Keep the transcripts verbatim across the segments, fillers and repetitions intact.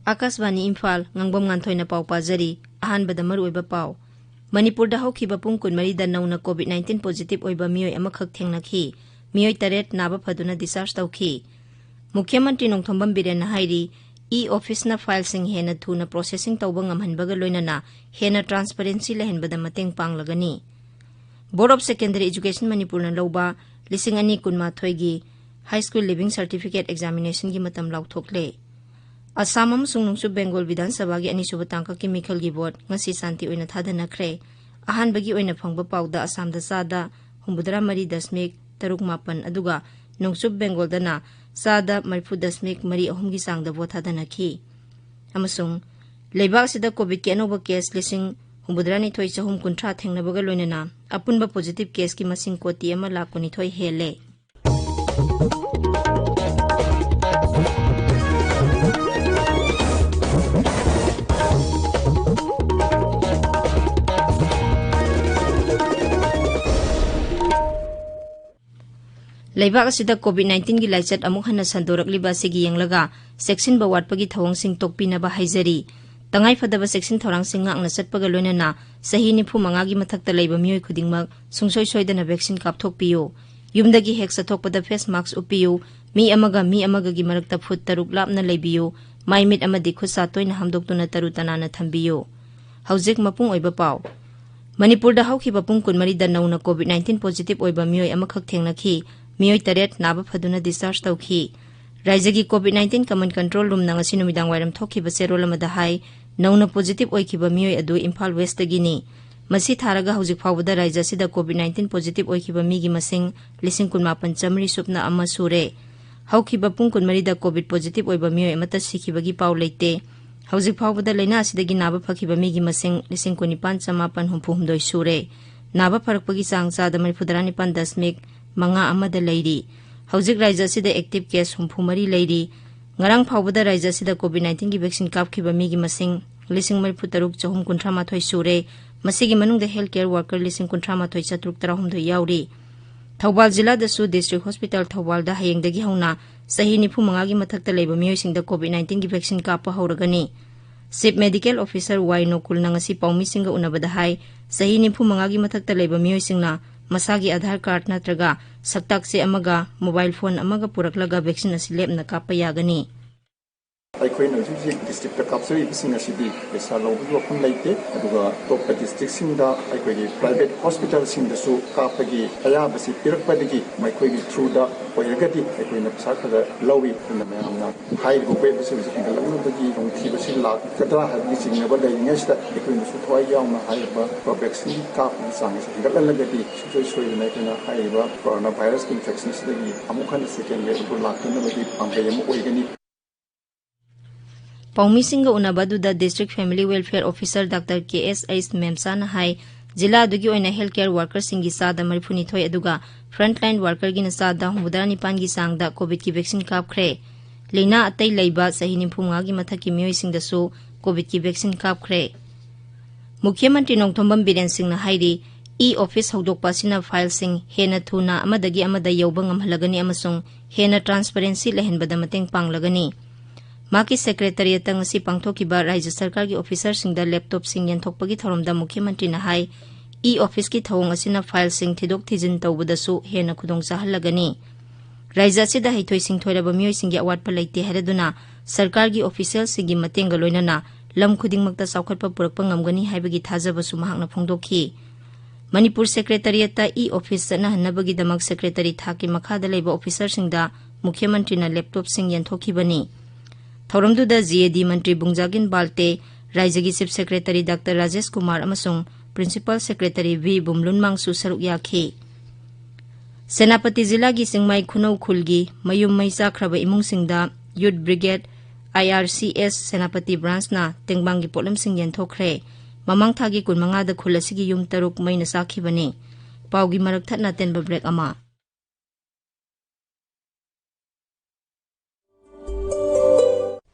ꯑꯥꯀꯥꯁꯕꯥꯅꯤ ꯏꯝꯐꯥꯜ, ꯉꯥꯡꯕꯝ ꯉꯥꯟꯊꯣꯏꯅ ꯄꯥꯎ ꯄꯥꯖꯔꯤ꯫ ꯑꯍꯥꯟꯕꯗ ꯃꯔꯨꯑꯣꯏꯕ ꯄꯥꯎ꯫ ꯃꯅꯤꯄꯨꯔꯗ ꯍꯧꯈꯤꯕ ꯄꯨꯡ ꯀꯨꯟꯃꯔꯤꯗ ꯅꯧꯅ COVID nineteen positive ꯑꯣꯏꯕ ꯃꯤꯑꯣꯏ ꯑꯃꯈꯛ ꯊꯦꯡꯅꯈꯤ꯫ ꯃꯤꯑꯣꯏ ꯇꯔꯦꯠ ꯅꯥꯕ ꯐꯗꯨꯅ discharge ꯇꯧꯈꯤ꯫ ꯃꯨꯈ꯭ꯌ ꯃꯟꯇ꯭ꯔꯤ ꯅꯣꯡꯊꯣꯝꯕꯝ ꯕꯤꯔꯦꯟꯅ ꯍꯥꯏꯔꯤ, E-office ꯅ file ꯁꯤꯡ ꯍꯦꯟꯅ ꯊꯨꯅ processing ꯇꯧꯕ ꯉꯝꯍꯟꯕꯒ ꯂꯣꯏꯅꯅ ꯍꯦꯟꯅ transparency ꯂꯩꯍꯟꯕꯗ ꯃꯇꯦꯡ ꯄꯥꯡꯂꯒꯅꯤ꯫ Board of Secondary Education ꯃꯅꯤꯄꯨꯔꯅ ꯂꯧꯕ ꯂꯤꯁꯤꯡ ꯑꯅꯤ ꯀꯨꯟꯃꯥꯊꯣꯏꯒꯤ High School Leaving Certificate Examination ꯒꯤ ꯃꯇꯝ ꯂꯥꯎꯊꯣꯛꯂꯦ꯫ ꯑꯁꯥꯝ ꯑꯃꯁꯨꯡ ꯅꯣꯡꯆꯨꯞ ꯕꯦꯡꯒꯣꯜ ꯕꯤꯙꯥꯟ ꯁꯚꯥꯒꯤ ꯑꯅꯤꯁꯨꯕ ꯇꯥꯡꯀꯛꯀꯤ ꯃꯤꯈꯜꯒꯤ vote ꯉꯁꯤ ꯁꯥꯟꯇꯤ ꯑꯣꯏꯅ ꯊꯥꯗꯅꯈ꯭ꯔꯦ꯫ ꯑꯍꯥꯟꯕꯒꯤ ꯑꯣꯏꯅ ꯐꯪꯕ ꯄꯥꯎꯗ ꯑꯁꯥꯝꯗ ꯆꯥꯗ ꯍꯨꯝꯐꯨꯇꯔꯥ ꯃꯔꯤ ꯗꯁꯃꯤꯛ ꯇꯔꯨꯛ ꯃꯥꯄꯟ, ꯑꯗꯨꯒ ꯅꯣꯡꯆꯨꯞ ꯕꯦꯡꯒꯣꯜꯗꯅ ꯆꯥꯗ ꯃꯔꯤꯐꯨ ꯗꯁꯃꯤꯛ ꯃꯔꯤ ꯑꯍꯨꯝꯒꯤ ꯆꯥꯡꯗ vote ꯊꯥꯗꯅꯈꯤ꯫ ꯑꯃꯁꯨꯡ ꯂꯩꯕꯥꯛ ꯑꯁꯤꯗ COVID ꯀꯤ ꯑꯅꯧꯕ case ꯂꯤꯁꯤꯡ ꯍꯨꯝꯐꯨꯇꯔꯥꯅꯤꯊꯣꯏ ꯆꯍꯨꯝ ꯀꯨꯟꯊ꯭ꯔꯥ ꯊꯦꯡꯅꯕꯒ ꯂꯣꯏꯅꯅ ꯑꯄꯨꯟꯕ positive case ꯀꯤ ꯃꯁꯤꯡ ꯀꯣꯇꯤ ꯑꯃ ꯂꯥꯈ ꯀꯨꯟꯅꯤꯊꯣꯏ ꯍꯦꯜꯂꯦ꯫ ꯂꯩꯕꯥꯛ ꯑꯁꯤꯗ COVID nineteen ꯒꯤ ꯂꯥꯏꯆꯠ ꯑꯃꯨꯛ ꯍꯟꯅ ꯁꯟꯗꯣꯔꯛꯂꯤꯕ ꯑꯁꯤꯒꯤ ꯌꯦꯡꯂꯒ ꯆꯦꯛꯁꯤꯟꯕ ꯋꯥꯠꯄꯒꯤ ꯊꯧꯑꯣꯡꯁꯤꯡ ꯇꯣꯛꯄꯤꯅꯕ ꯍꯥꯏꯖꯔꯤ꯫ ꯇꯉꯥꯏꯐꯗꯕ ꯆꯦꯛꯁꯤꯟ ꯊꯧꯔꯥꯡꯁꯤꯡ ꯉꯥꯛꯅ ꯆꯠꯄꯒ ꯂꯣꯏꯅꯅ ꯆꯍꯤ ꯅꯤꯐꯨ ꯃꯉꯥꯒꯤ ꯃꯊꯛꯇ ꯂꯩꯕ ꯃꯤꯑꯣꯏ ꯈꯨꯗꯤꯡꯃꯛ ꯁꯨꯡꯁꯣꯏ ꯁꯣꯏꯗꯅ vaccine ꯀꯥꯞꯊꯣꯛꯄꯤꯌꯨ꯫ ꯌꯨꯝꯗꯒꯤ ꯍꯦꯛ ꯆꯠꯊꯣꯛꯄꯗ face mask ꯎꯞꯄꯤꯌꯨ꯫ ꯃꯤ ꯑꯃꯒ ꯃꯤ ꯑꯃꯒꯒꯤ ꯃꯔꯛꯇ ꯐꯨꯠ ꯇꯔꯨꯛ ꯂꯥꯞꯅ ꯂꯩꯕꯤꯌꯨ꯫ ꯃꯥꯏ ꯃꯤꯠ ꯑꯃꯗꯤ ꯈꯨꯠ ꯁꯥ ꯇꯣꯏꯅ ꯍꯥꯝꯗꯣꯛꯇꯨꯅ ꯇꯔꯨ ꯇꯅꯥꯟꯅ ꯊꯝꯕꯤꯌꯨ꯫ ꯍꯧꯖꯤꯛ ꯃꯄꯨꯡ ꯑꯣꯏꯕ ꯄꯥꯎ꯫ ꯃꯅꯤꯄꯨꯔꯗ ꯍꯧꯈꯤꯕ ꯄꯨꯡ ꯀꯨꯟꯃꯔꯤꯗ ꯅꯧꯅ COVID nineteen positive ꯑꯣꯏꯕ ꯃꯤꯑꯣꯏ ꯑꯃꯈꯛ ꯊꯦꯡꯅꯈꯤ꯫ ꯃꯤꯑꯣꯏ ꯇꯔꯦꯠ ꯅꯥꯕ ꯐꯗꯨꯅ discharge ꯇꯧꯈꯤ꯫ ꯔꯥꯏꯖ꯭ꯌꯒꯤ COVID nineteen Command Control Room ꯅ ꯉꯁꯤ ꯅꯨꯃꯤꯗꯥꯡ ꯋꯥꯏꯔꯝ ꯊꯣꯛꯈꯤꯕ ꯆꯦꯔꯣꯜ ꯑꯃꯗ ꯍꯥꯏ, ꯅꯧꯅ positive ꯑꯣꯏꯈꯤꯕ ꯃꯤꯑꯣꯏ ꯑꯗꯨ ꯏꯝꯐꯥꯜ West ꯇꯒꯤꯅꯤ꯫ ꯃꯁꯤ ꯊꯥꯔꯒ ꯍꯧꯖꯤꯛ ꯐꯥꯎꯕꯗ ꯔꯥꯏꯖ꯭ꯌ ꯑꯁꯤꯗ COVID nineteen positive ꯑꯣꯏꯈꯤꯕ ꯃꯤꯒꯤ ꯃꯁꯤꯡ ꯂꯤꯁꯤꯡ ꯀꯨꯟꯃꯥꯄꯟ ꯆꯥꯃꯔꯤ ꯁꯨꯞꯅ ꯑꯃ ꯁꯨꯔꯦ꯫ ꯍꯧꯈꯤꯕ ꯄꯨꯡ ꯀꯨꯟꯃꯔꯤꯗ COVID positive ꯑꯣꯏꯕ ꯃꯤꯑꯣꯏ ꯑꯃꯠꯇ ꯁꯤꯈꯤꯕꯒꯤ ꯄꯥꯎ ꯂꯩꯇꯦ꯫ ꯍꯧꯖꯤꯛ ꯐꯥꯎꯕꯗ ꯂꯥꯏꯅꯥ ꯑꯁꯤꯗꯒꯤ ꯅꯥꯕ ꯐꯈꯤꯕ ꯃꯤꯒꯤ ꯃꯁꯤꯡ ꯂꯤꯁꯤꯡ ꯀꯨꯟꯅꯤꯄꯥꯟ ꯆꯃꯥꯄꯟ ꯍꯨꯝꯐꯨ ꯍꯨꯝꯗꯣꯏ ꯁꯨꯔꯦ꯫ ꯅꯥꯕ ꯐꯔꯛꯄꯒꯤ ꯆꯥꯡ ꯆꯥꯗ ꯃꯔꯤꯐꯨꯇꯔꯥ ꯅꯤꯄꯥꯟ ꯗꯁꯃꯤꯛ ꯃꯉꯥ ꯑꯃꯗ ꯂꯩꯔꯤ꯫ ꯍꯧꯖꯤꯛ ꯔꯥꯏꯖ꯭ꯌ ꯑꯁꯤꯗ active case ꯍꯨꯝꯐꯨ ꯃꯔꯤ ꯂꯩꯔꯤ꯫ ꯉꯔꯥꯡ ꯐꯥꯎꯕꯗ ꯔꯥꯏꯖ꯭ꯌ ꯑꯁꯤꯗ COVID nineteen ꯒꯤ vaccine ꯀꯥꯞꯈꯤꯕ ꯃꯤꯒꯤ ꯃꯁꯤꯡ ꯂꯤꯁꯤꯡ ꯃꯔꯤꯐꯨ ꯇꯔꯨꯛ ꯆꯍꯨꯝ ꯀꯨꯟꯊ꯭ꯔꯥ ꯃꯥꯊꯣꯏ ꯁꯨꯔꯦ꯫ ꯃꯁꯤꯒꯤ ꯃꯅꯨꯡꯗ health care worker ꯂꯤꯁꯤꯡ ꯀꯨꯟꯊ꯭ꯔꯥ ꯃꯥꯊꯣꯏ ꯆꯥꯇ꯭ꯔꯨꯛ ꯇꯔꯥꯍꯨꯝꯗꯣꯏ ꯌꯥꯎꯔꯤ꯫ ꯊꯧꯕꯥꯜ ꯖꯤꯂꯥꯗꯁꯨ District Hospital ꯊꯧꯕꯥꯜꯗ ꯍꯌꯦꯡꯗꯒꯤ ꯍꯧꯅ ꯆꯍꯤ ꯅꯤꯐꯨ ꯃꯉꯥꯒꯤ ꯃꯊꯛꯇ ꯂꯩꯕ ꯃꯤꯑꯣꯏꯁꯤꯡꯗ COVID nineteenꯒꯤ vaccine ꯀꯥꯞꯄ ꯍꯧꯔꯒꯅꯤ꯫ Chief Medical Officer ꯋꯥꯏ ꯅꯣꯀꯨꯜꯅ ꯉꯁꯤ ꯄꯥꯎꯃꯤꯁꯤꯡꯒ ꯎꯅꯕꯗ ꯍꯥꯏ, ꯆꯍꯤ ꯅꯤꯐꯨ ꯃꯉꯥꯒꯤ ꯃꯊꯛꯇ ꯂꯩꯕ ꯃꯤꯑꯣꯏꯁꯤꯡꯅ ꯃꯁꯥꯒꯤ Aadhaar card ꯅꯠꯇ꯭ꯔꯒ ꯁꯛꯇꯥꯛ ꯆꯦ ꯑꯃꯒ mobile phone ꯑꯃꯒ ꯄꯨꯔꯛꯂꯒ vaccine ꯑꯁꯤ ꯂꯦꯞꯅ ꯀꯥꯞꯄ ꯌꯥꯒꯅꯤ꯫ ꯑꯩꯈꯣꯏꯅ ꯍꯧꯖꯤꯛ ꯍꯧꯖꯤꯛ districtꯇ ꯀꯥꯞꯆꯔꯤꯕꯁꯤꯡ ꯑꯁꯤꯗꯤ ꯄꯩꯁꯥ ꯂꯧꯕꯒꯤ ꯋꯥꯐꯝ ꯂꯩꯇꯦ, ꯑꯗꯨꯒ ꯑꯇꯣꯞꯄ districtꯁꯤꯡꯗ ꯑꯩꯈꯣꯏꯒꯤ private hospitalꯁꯤꯡꯗꯁꯨ ꯀꯥꯞꯄꯒꯤ ꯑꯌꯥꯕꯁꯤ ꯄꯤꯔꯛꯄꯗꯒꯤ ꯃꯈꯣꯏꯒꯤ throughꯗ ꯑꯣꯏꯔꯒꯗꯤ ꯑꯩꯈꯣꯏꯅ ꯄꯩꯁꯥ ꯈꯔ ꯂꯧꯏ꯫ ꯑꯗꯨꯅ ꯃꯌꯥꯝꯅ ꯍꯥꯏꯔꯤꯕ wave ꯑꯁꯤ ꯍꯧꯖꯤꯛ ꯍꯦꯟꯒꯠꯂꯛꯅꯕꯒꯤ ꯈꯨꯗꯣꯡꯊꯤꯕꯁꯤ ꯂꯥꯛꯀꯗ꯭ꯔꯥ ꯍꯥꯏꯕꯒꯤ ꯆꯤꯡꯅꯕ ꯂꯩꯔꯤꯉꯩꯁꯤꯗ ꯑꯩꯈꯣꯏꯅꯁꯨ ꯊꯋꯥꯏ ꯌꯥꯎꯅ ꯍꯥꯏꯔꯤꯕ Covaxin ꯀꯥꯞꯄꯒꯤ ꯆꯥꯡ ꯑꯁꯤ ꯍꯦꯟꯒꯠꯍꯜꯂꯒꯗꯤ ꯁꯨꯡꯁꯣꯏ ꯁꯣꯏꯗꯅ ꯑꯩꯈꯣꯏꯅ ꯍꯥꯏꯔꯤꯕ corona virus infection ꯑꯁꯤꯗꯒꯤ ꯑꯃꯨꯛ ꯍꯟꯅ second wave ꯑꯗꯨ ꯂꯥꯛꯇꯅꯕꯒꯤ ꯄꯥꯝꯕꯩ ꯑꯃ ꯑꯣꯏꯒꯅꯤ꯫ ꯄꯥꯎꯃꯤꯁꯤꯡꯒ ꯎꯅꯕ ꯑꯗꯨꯗ District Family Welfare Officer Doctor K S H ꯃꯦꯝꯁꯥꯅ ꯍꯥꯏ, ꯖꯤꯂꯥ ꯑꯗꯨꯒꯤ ꯑꯣꯏꯅ health care workerꯁꯤꯡꯒꯤ ꯆꯥꯗ ꯃꯔꯤꯐꯨꯅꯤꯊꯣꯏ ꯑꯗꯨꯒ frontline workerꯒꯤꯅ ꯆꯥꯗ ꯍꯨꯝꯐꯨꯇꯔꯥ ꯅꯤꯄꯥꯟꯒꯤ ꯆꯥꯡꯗ COVIDꯀꯤ vaccine ꯀꯥꯞꯈ꯭ꯔꯦ꯫ ꯂꯩꯅꯥ ꯑꯇꯩ ꯂꯩꯕ ꯆꯍꯤ ꯅꯤꯐꯨ ꯃꯉꯥꯒꯤ ꯃꯊꯛꯀꯤ ꯃꯤꯑꯣꯏꯁꯤꯡꯗꯁꯨ COVIDꯀꯤ vaccine ꯀꯥꯞꯈ꯭ꯔꯦ꯫ ꯃꯨꯈ꯭ꯌ ꯃꯟꯇ꯭ꯔꯤ ꯅꯣꯡꯊꯣꯝꯕꯝ ꯕꯤꯔꯦꯟ ꯁꯤꯡꯅ ꯍꯥꯏꯔꯤ, E-Office ꯍꯧꯗꯣꯛꯄ ꯑꯁꯤꯅ fileꯁꯤꯡ ꯍꯦꯟꯅ ꯊꯨꯅ ꯑꯃꯗꯒꯤ ꯑꯃꯗ ꯌꯧꯕ ꯉꯝꯍꯜꯂꯒꯅꯤ ꯑꯃꯁꯨꯡ ꯍꯦꯟꯅ transparency ꯂꯩꯍꯟꯕꯗ ꯃꯇꯦꯡ ꯄꯥꯡꯂꯒꯅꯤ꯫ ꯃꯍꯥꯛꯀꯤ Secretariatꯇ ꯉꯁꯤ ꯄꯥꯡꯊꯣꯛꯈꯤꯕ ꯔꯥꯖ꯭ꯌ ꯁꯔꯀꯥꯔꯒꯤ officerꯁꯤꯡꯗ laptopꯁꯤꯡ ꯌꯦꯟꯊꯣꯛꯄꯒꯤ ꯊꯧꯔꯝꯗ ꯃꯨꯈ꯭ꯌ ꯃꯟꯇ꯭ꯔꯤꯅ ꯍꯥꯏ, E-Officeꯀꯤ ꯊꯧꯑꯣꯡ ꯑꯁꯤꯅ fileꯁꯤꯡ ꯊꯤꯗꯣꯛ ꯊꯤꯖꯤꯟ ꯇꯧꯕꯗꯁꯨ ꯍꯦꯟꯅ ꯈꯨꯗꯣꯡ ꯆꯥꯍꯜꯂꯒꯅꯤ꯫ ꯔꯥꯖ꯭ꯌ ꯑꯁꯤꯗ ꯍꯩꯊꯣꯏ ꯁꯤꯡꯊꯣꯏꯔꯕ ꯃꯤꯑꯣꯏꯁꯤꯡꯒꯤ ꯑꯋꯥꯠꯄ ꯂꯩꯇꯦ ꯍꯥꯏꯔꯗꯨꯅ ꯁꯔꯀꯥꯔꯒꯤ officialꯁꯤꯡꯒꯤ ꯃꯇꯦꯡꯒ ꯂꯣꯏꯅꯅ ꯂꯝ ꯈꯨꯗꯤꯡꯃꯛꯇ ꯆꯥꯎꯈꯠꯄ ꯄꯨꯔꯛꯄ ꯉꯝꯒꯅꯤ ꯍꯥꯏꯕꯒꯤ ꯊꯥꯖꯕꯁꯨ ꯃꯍꯥꯛꯅ ꯐꯣꯡꯗꯣꯛꯈꯤ꯫ ꯃꯅꯤꯄꯨꯔ Secretariatꯇ E-Office ꯆꯠꯅꯍꯟꯅꯕꯒꯤꯗꯃꯛ Secretary ꯊꯥꯛꯀꯤ ꯃꯈꯥꯗ ꯂꯩꯕ officerꯁꯤꯡꯗ ꯃꯨꯈ꯭ꯌ ꯃꯟꯇ꯭ꯔꯤꯅ laptopꯁꯤꯡ ꯌꯦꯟꯊꯣꯛꯈꯤꯕꯅꯤ꯫ ꯊꯧꯔꯝꯗꯨꯗ GAD ꯃꯟꯇ꯭ꯔꯤ ꯕꯨꯡꯖꯥꯒꯤꯟ ꯕꯥꯜꯇꯦ, ꯔꯥꯖ꯭ꯌꯒꯤ Chief Secretary Doctor Rajesh Kumar ꯑꯃꯁꯨꯡ Principal Secretary V ꯕꯨꯝꯂꯨꯟꯃꯥꯡꯁꯨ ꯁꯔꯨꯛ ꯌꯥꯈꯤ꯫ ꯁꯦꯅꯥꯄꯇꯤ ꯖꯤꯂꯥꯒꯤ ꯆꯤꯡꯃꯥꯏ ꯈꯨꯅꯧ ꯈꯨꯜꯒꯤ ꯃꯌꯨꯝ ꯃꯩ ꯆꯥꯛꯈ꯭ꯔꯕ ꯏꯃꯨꯡꯁꯤꯡꯗ Youth Brigade, IRCS ꯁꯦꯅꯥꯄꯇꯤ branchꯅ ꯇꯦꯡꯕꯥꯡꯒꯤ ꯄꯣꯠꯂꯝꯁꯤꯡ ꯌꯦꯟꯊꯣꯛꯈ꯭ꯔꯦ꯫ ꯃꯃꯥꯡ ꯊꯥꯒꯤ ꯀꯨꯟꯃꯉꯥꯗ ꯈꯨꯜ ꯑꯁꯤꯒꯤ ꯌꯨꯝ ꯇꯔꯨꯛ ꯃꯩꯅ ꯆꯥꯛꯈꯤꯕꯅꯤ꯫ ꯄꯥꯎꯒꯤ ꯃꯔꯛ ꯊꯠꯅ ꯑꯇꯦꯟꯕ break ꯑꯃ꯫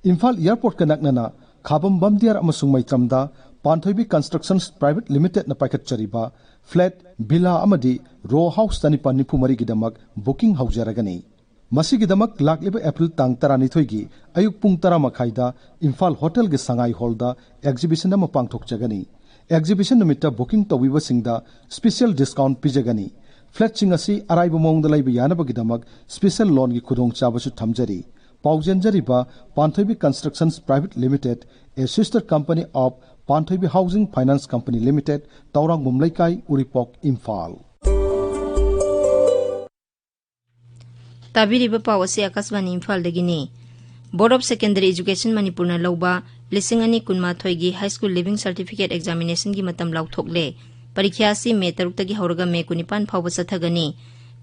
ꯏꯝꯐꯥꯜ airportꯀ ꯅꯛꯅꯅ ꯈꯥꯕꯝ ꯕꯝꯗꯤꯌꯥꯔ ꯑꯃꯁꯨꯡ ꯃꯩꯇ꯭ꯔꯝꯗ ꯄꯥꯟꯊꯣꯏꯕꯤ ꯀꯟꯁꯇ꯭ꯔꯛꯁꯟꯁ ꯄ꯭ꯔꯥꯏꯚꯦꯠ ꯂꯤꯃꯤꯇꯦꯗꯅ ꯄꯥꯏꯈꯠꯆꯔꯤꯕ ꯐ꯭ꯂꯦꯠ, ꯚꯤꯂꯥ ꯑꯃꯗꯤ ꯔꯣ ꯍꯥꯎꯁ ꯆꯅꯤꯄꯥꯟ ꯅꯤꯐꯨ ꯃꯔꯤꯒꯤꯗꯃꯛ ꯕꯨꯀꯤꯡ ꯍꯧꯖꯔꯒꯅꯤ꯫ ꯃꯁꯤꯒꯤꯗꯃꯛ ꯂꯥꯛꯂꯤꯕ ꯑꯦꯄ꯭ꯔꯤꯜ ꯇꯥꯡ ꯇꯔꯥꯅꯤꯊꯣꯏꯒꯤ ꯑꯌꯨꯛ ꯄꯨꯡ ꯇꯔꯥ ꯃꯈꯥꯏꯗ ꯏꯝꯐꯥꯜ ꯍꯣꯇꯦꯜꯒꯤ ꯁꯉꯥꯏ ꯍꯣꯜꯗ ꯑꯦꯛꯖꯤꯕꯤꯁꯟ ꯑꯃ ꯄꯥꯡꯊꯣꯛꯆꯒꯅꯤ꯫ ꯑꯦꯛꯖꯤꯕꯤꯁꯟ ꯅꯨꯃꯤꯠꯇ ꯕꯨꯀꯤꯡ ꯇꯧꯕꯤꯕꯁꯤꯡꯗ ꯁ꯭ꯄꯤꯁꯦꯜ ꯗꯤꯁꯀꯥꯎꯟꯠ ꯄꯤꯖꯒꯅꯤ꯫ ꯐ꯭ꯂꯦꯠꯁꯤꯡ ꯑꯁꯤ ꯑꯔꯥꯏꯕ ꯃꯑꯣꯡꯗ ꯂꯩꯕ ꯌꯥꯅꯕꯒꯤꯗꯃꯛ ꯁ꯭ꯄꯤꯁꯦꯜ ꯂꯣꯟꯒꯤ ꯈꯨꯗꯣꯡꯆꯥꯕꯁꯨ ꯊꯝꯖꯔꯤ꯫ ꯄꯥꯎꯖꯦꯟꯖꯔꯤꯕ Panthoibi constructions private limited, a sister company of Panthoibi housing finance company limited, ꯇꯧꯔꯥꯡꯕꯝ ꯂꯩꯀꯥꯏ, ꯎꯔꯤꯄꯣꯛ, ꯏꯝꯐꯥꯜ꯫ ꯇꯥꯕꯤꯔꯤꯕ ꯄꯥꯎ ꯑꯁꯤ ꯑꯀꯥꯁꯕꯥꯅꯤ ꯏꯝꯐꯥꯜꯗꯒꯤꯅꯤ꯫ Board of Secondary Education ꯃꯅꯤꯄꯨꯔꯅ ꯂꯧꯕ ꯂꯤꯁꯤꯡ ꯑꯅꯤ ꯀꯨꯟꯃꯥꯊꯣꯏꯒꯤ High School Leaving Certificate Examinationꯒꯤ ꯃꯇꯝ ꯂꯥꯎꯊꯣꯛꯂꯦ꯫ ꯄꯔꯤꯈ꯭ꯌꯥ ꯑꯁꯤ ꯃꯦ ꯇꯔꯨꯛꯇꯒꯤ ꯍꯧꯔꯒ ꯃꯦ ꯀꯨꯟꯅꯤꯄꯥꯟ ꯐꯥꯎꯕ ꯆꯠꯊꯒꯅꯤ꯫